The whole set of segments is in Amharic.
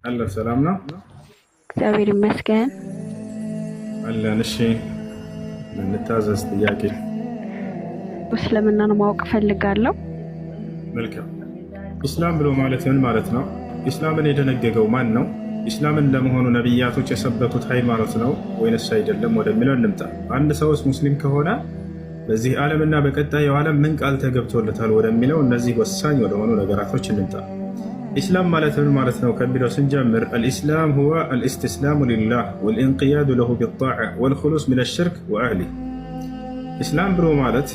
አለን፣ ሰላም ነው። እግዚአብሔር ይመስገን። አለን። እሺ፣ እንታዘዝ። ጥያቄ? እስልምናን ማወቅ እፈልጋለሁ። መልካም። ኢስላም ብሎ ማለት ምን ማለት ነው? ኢስላምን የደነገገው ማን ነው? ኢስላምን ለመሆኑ ነቢያቶች የሰበኩት ሃይማኖት ነው ወይንስ አይደለም ወደሚለው እንምጣ። አንድ ሰውስ ሙስሊም ከሆነ በዚህ ዓለምና በቀጣዩ ዓለም ምን ቃል ተገብቶለታል ወደሚለው፣ እነዚህ ወሳኝ ወደሆኑ ነገራቶች እንምጣ። ኢስላም ማለት ምን ማለት ነው ከሚለው ስንጀምር፣ الإسلام هو الاستسلام لله والانقياد له بالطاعة والخلوص من الشرك وأهله። ኢስላም ብሎ ማለት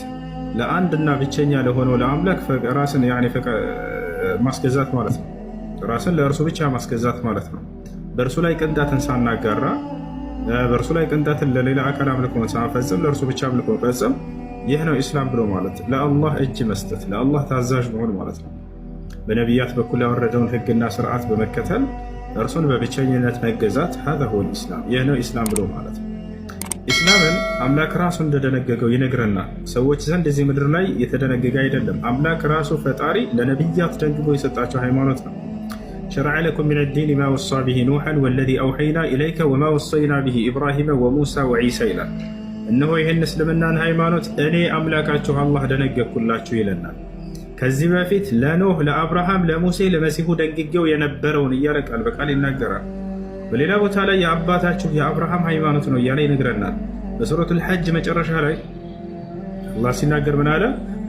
ለአንድና ብቸኛ ለሆነው ለአምላክ ራስን ማስገዛት ማለት ነው። ራስን ለእርሱ ብቻ ማስገዛት ማለት ነው። በእርሱ ላይ ቅንጣትን ሳናጋራ፣ በእርሱ ላይ ቅንጣትን ለሌላ አካል አምልኮ ሳንፈጽም፣ ለእርሱ ብቻ አምልኮ መፈጸም፣ ይህ ነው ኢስላም ብሎ ማለት። ለአላህ እጅ መስጠት፣ ለአላህ ታዛዥ መሆን ማለት ነው። በነቢያት በኩል ያወረደውን ህግና ስርዓት በመከተል እርሱን በብቸኝነት መገዛት፣ هذا هو الإسلام፣ ይህ ነው ኢስላም ብሎ ማለት ነው። ኢስላምን አምላክ ራሱ እንደደነገገው ይነግረናል። ሰዎች ዘንድ እዚህ ምድር ላይ የተደነገገ አይደለም። አምላክ ራሱ ፈጣሪ ለነቢያት ደንግጎ የሰጣቸው ሃይማኖት ነው። شرع لكم من الدين ما وصى به نوحا والذي أوحينا إليك وما وصينا به إبراهيم وموسى وعيسى ይላል። እነሆ ይህን እስልምናን ሃይማኖት እኔ አምላካችሁ አላህ ደነገግኩላችሁ ይለናል። ከዚህ በፊት ለኖህ፣ ለአብርሃም፣ ለሙሴ፣ ለመሲሁ ደንግጌው የነበረውን እያለ ቃል በቃል ይናገራል። በሌላ ቦታ ላይ የአባታችሁ የአብርሃም ሃይማኖት ነው እያለ ይነግረናል። በሱረቱል ሐጅ መጨረሻ ላይ አላህ ሲናገር ምን አለ?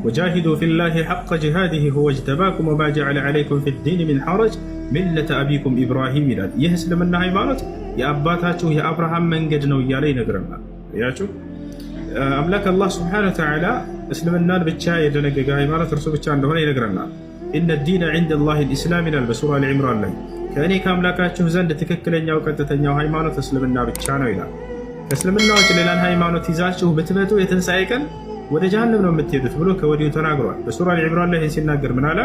وجاهدوا في الله حق جهاده هو اجتباكم وما جعل عليكم في الدين من حرج ملة أبيكم إبراهيم ይላል። ይህ እስልምና ሃይማኖት የአባታችሁ የአብርሃም መንገድ ነው እያለ ይነግረናል። ያችሁ አምላክ አላህ سبحانه وتعالى እስልምናን ብቻ የደነገገ ሃይማኖት እርሱ ብቻ እንደሆነ ይነግረናል። إن الدين عند الله الإسلام ይላል በሱራ አልዒምራን ላይ። ከእኔ ከአምላካችሁ ዘንድ ትክክለኛው ቀጥተኛው ሃይማኖት እስልምና ብቻ ነው ይላል። ከእስልምና ውጭ ሌላን ሃይማኖት ይዛችሁ ብትመጡ የትንሣኤ ቀን ወደ ጀሃነም ነው የምትሄዱት ብሎ ከወዲሁ ተናግሯል። በሱራ አልዒምራን ላይ ይህን ሲናገር ምን አለ?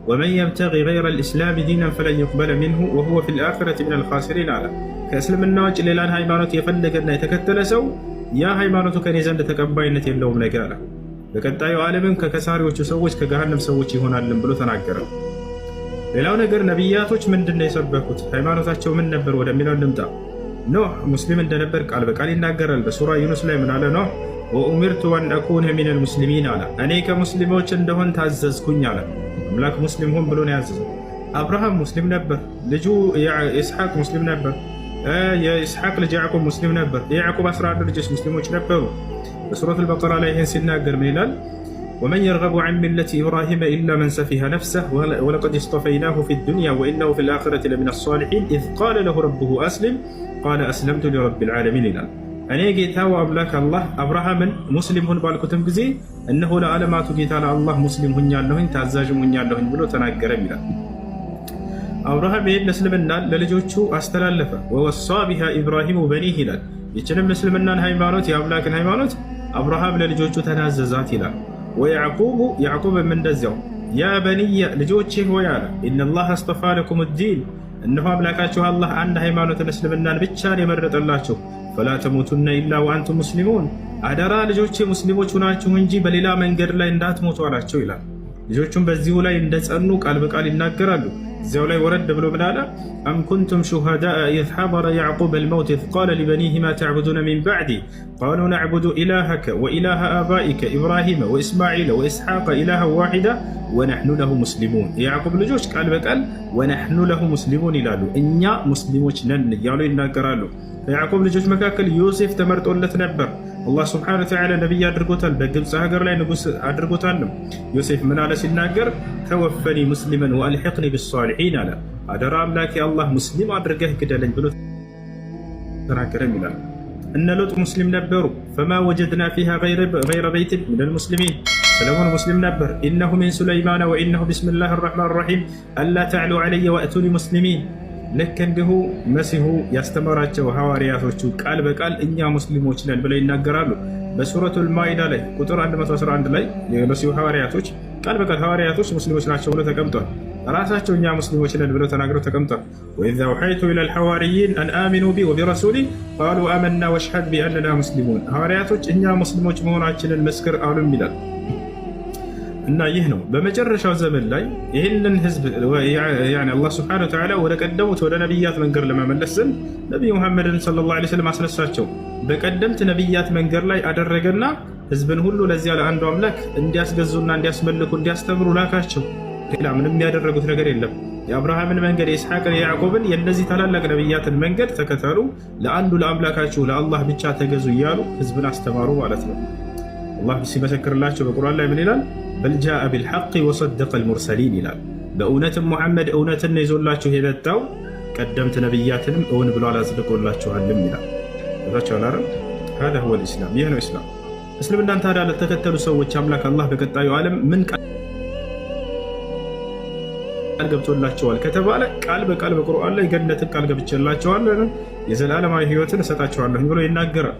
ومن يبتغ غير الإسلام دينا فلن يقبل منه وهو في الآخرة من الخاسرين አለ። ከእስልምና ውጭ ሌላን ሃይማኖት የፈለገና የተከተለ ሰው ያ ሃይማኖቱ ከኔ ዘንድ ተቀባይነት የለውም ነገ አለ። በቀጣዩ ዓለምም ከከሳሪዎቹ ሰዎች፣ ከገሃነም ሰዎች ይሆናልን ብሎ ተናገረ። ሌላው ነገር ነቢያቶች ምንድን ነው የሰበኩት? ሃይማኖታቸው ምን ነበር ወደሚለው እንምጣ። ኖህ ሙስሊም እንደነበር ቃል በቃል ይናገራል። በሱራ ዩኑስ ላይ ምን አለ ኖህ? وأمرت أن أكون من المسلمين አለ። እኔ ከሙስሊሞች እንደሆን ታዘዝኩኝ አለ። አምላክ ሙስሊም ሁን ብሎ ነው ያዘዘው። አብርሃም ሙስሊም ነበር። ልጁ ኢስሐቅ ሙስሊም ነበር። የኢስሐቅ ልጅ ያዕቁብ ሙስሊም ነበር። የያዕቁብ 11 ልጆች ሙስሊሞች ነበሩ። በሱረት አልበቀራ ላይ ይህን ሲናገር ምን ይላል? ومن يرغب عن ملة إبراهيم إلا من سفه نفسه ولقد اصطفيناه في الدنيا وإنه في الآخرة لمن الصالحين إذ قال له ربه أسلم قال أسلمت لرب العالمين ይላል። እኔ ጌታው አምላክ አላህ አብርሃምን ሙስሊም ሁን ባልኩትም ጊዜ እነሆ ለዓለማቱ ጌታ ለአላህ ሙስሊም ሁኛለሁኝ፣ ታዛዥም ሁኛለሁኝ ብሎ ተናገረም ይላል። አብርሃም ይህን እስልምናን ለልጆቹ አስተላለፈ። ووصى بها إبراهيم بنيه ይላል። ይችንም እስልምናን ሃይማኖት፣ የአምላክን ሃይማኖት አብርሃም ለልጆቹ ተናዘዛት ይላል። ويعقوب ያዕቁብም እንደዚያው፣ يا بني ልጆቼ ሆይ አለ፣ إن الله اصطفى لكم الدين እነሆ አምላካችሁ አላህ አንድ ሃይማኖትን እስልምናን ብቻን የመረጠላችሁ፣ فلا تموتن إلا وأنتم مسلمون አደራ ልጆቼ ሙስሊሞች ሁናችሁ እንጂ በሌላ መንገድ ላይ እንዳትሞቱ አላቸው ይላል። ልጆቹም በዚሁ ላይ እንደጸኑ ቃል በቃል ይናገራሉ። እዚያው ላይ ወረድ ብሎ ምን አለ? أم كنتم شهداء إذ حضر يعقوب الموت إذ قال لبنيه ما تعبدون من بعدي قالوا نعبد إلهك وإله آبائك إبراهيم وإسماعيل وإسحاق إلها واحدا ونحن له مسلمون። የያዕቁብ ልጆች ቃል በቃል ونحن له مسلمون ይላሉ። እኛ ሙስሊሞች ነን እያሉ ይናገራሉ። ከያዕቁብ ልጆች መካከል ዮሴፍ ተመርጦለት ነበር። አላህ سبحانه وتعالى ነቢይ አድርጎታል። በግብፅ ሀገር ላይ ንጉስ አድርጎታልም። ዮሴፍ ምን አለ ሲናገር? توفني مسلما وألحقني بالصالحين አለ። አደራ አምላኬ አላህ ሙስሊም አድርገህ ግደለኝ ብሎ ተናገረም ይላል። እነ ሎጥ ሙስሊም ነበሩ። فما وجدنا فيها غير بيت من المسلمين። ሰለሞን ሙስሊም ነበር። إنه من سليمان وإنه بسم الله الرحمن الرحيم ألا تعلوا علي وأتوني مسلمين። ልክ እንዲሁ መሲሁ ያስተማራቸው ሐዋርያቶቹ ቃል በቃል እኛ ሙስሊሞች ነን ብለው ይናገራሉ። በሱረቱል ማኢዳ ላይ ቁጥር 111 ላይ የመሲሁ ሐዋርያቶች ቃል በቃል ሐዋርያቶች ሙስሊሞች ናቸው ብሎ ተቀምጧል። ራሳቸው እኛ ሙስሊሞች ነን ብለው ተናግረው ተቀምጧል። وإذ أوحيت إلى الحواريين أن آمنوا بي وبرسولي قالوا آمنا واشهد بأننا مسلمون። ሐዋርያቶች እኛ ሙስሊሞች መሆናችንን መስክር አሉም ይላል። እና ይህ ነው በመጨረሻው ዘመን ላይ ይህንን ህዝብ አላህ سبحانه وتعالى ወደ ቀደሙት ወደ ነቢያት መንገድ ለመመለስ ዘንድ ነቢዩ ሙሐመድን صلى الله عليه وسلم አስነሳቸው። በቀደምት ነቢያት መንገድ ላይ አደረገና ህዝብን ሁሉ ለዚያ ለአንዱ አምላክ እንዲያስገዙና እንዲያስመልኩ እንዲያስተምሩ ላካቸው። ሌላ ምንም ያደረጉት ነገር የለም። የአብርሃምን መንገድ፣ የኢስሐቅን፣ የያዕቆብን የእነዚህ ታላላቅ ነቢያትን መንገድ ተከተሉ፣ ለአንዱ ለአምላካችሁ ለአላህ ብቻ ተገዙ እያሉ ህዝብን አስተማሩ ማለት ነው። አላህ ሲመሰክርላቸው በቁርአን ላይ ምን ይላል? بل جاء بالحق وصدق المرسلين ይላል። በእውነትም ሙሐመድ እውነትን ይዞላችሁ የመጣው ቀደምት ነቢያትንም እውን ብሎ አጽድቆላችኋልም ይላል። ታቸዋል። هذا هو الإسلام፣ ይህ ነው ኢስላም። እስልምናን ታዲያ ለተከተሉ ሰዎች አምላክ አላህ በቀጣዩ ዓለም ምን ቃል ገብቶላቸዋል ከተባለ ቃል በቃል በቁርአን ላይ ገነትን ቃል ገብቼላቸዋለሁ፣ የዘላለማዊ ህይወትን እሰጣቸዋለሁ ብሎ ይናገራል።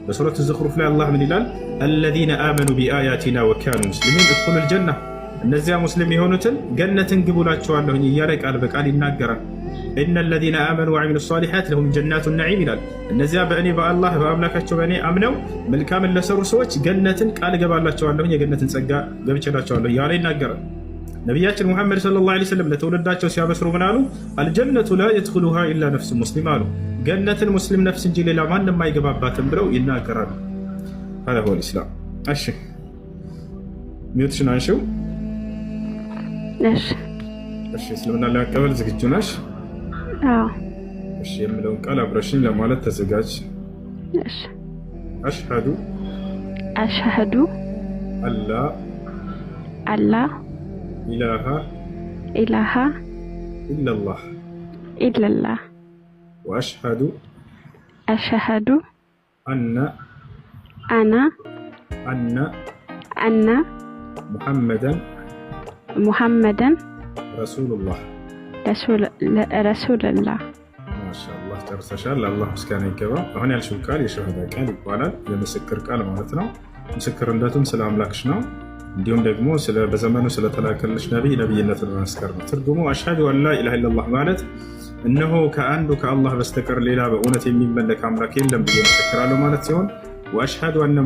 በሱረት ዝኽሩፍ ላይ አላህ ምን ይላል? الذين آمنوا بآياتنا وكانوا مسلمين ادخلوا الجنة፣ እነዚያ ሙስሊም የሆኑትን ገነትን ግቡላቸዋለሁኝ እያለ ቃል በቃል ይናገራል። إن الذين آمنوا وعملوا الصالحات لهم جنات النعيم ይላል። እነዚያ በእኔ በአላህ በአምላካቸው በእኔ አምነው መልካምን ለሰሩ ሰዎች ገነትን ቃል እገባላቸዋለሁኝ የገነትን ጸጋ ገብቼላቸዋለሁ እያለ ይናገራል። ነቢያችን ሙሐመድ صلى الله عليه وسلم ለትውልዳቸው ሲያበስሩ ምን አሉ? الجنة لا يدخلها إلا نفس مسلم አሉ። ገነትን ሙስሊም ነፍስ እንጂ ሌላ ማንም አይገባባትም ብለው ይናገራሉ። هذا هو الإسلام። እሺ mute ሽን አንሺው። እሺ። እሺ፣ እስልምና ለመቀበል ዝግጁ ነሽ? አዎ። እሺ፣ የምለውን ቃል አብረሽኝ ለማለት ተዘጋጅ። እሺ። أشهد أشهد أن لا أن لا إله إله إلا الله إلا الله وأشهد أشهد أن أنا أن أن محمدا محمدا رسول الله። رسول الله። ማሻአላህ ጨርሰሻል። ለአላህ ምስጋና ይገባ። አሁን ያልሽው ቃል የሸሃዳ ቃል ይባላል። የምስክር ቃል ማለት ነው። ምስክርነቱም ስለ አምላክሽ ነው። እንዲሁም ደግሞ በዘመኑ ስለተላከልሽ ነቢይ ነቢይነትን መመስከር ነው። ትርጉሙ أشهد أن لا إله إلا الله ማለት እነሆ ከአንዱ ከአላህ በስተቀር ሌላ በእውነት የሚመለክ አምላክ የለም ብዬ መሰክራለሁ ማለት ሲሆን وأشهد أن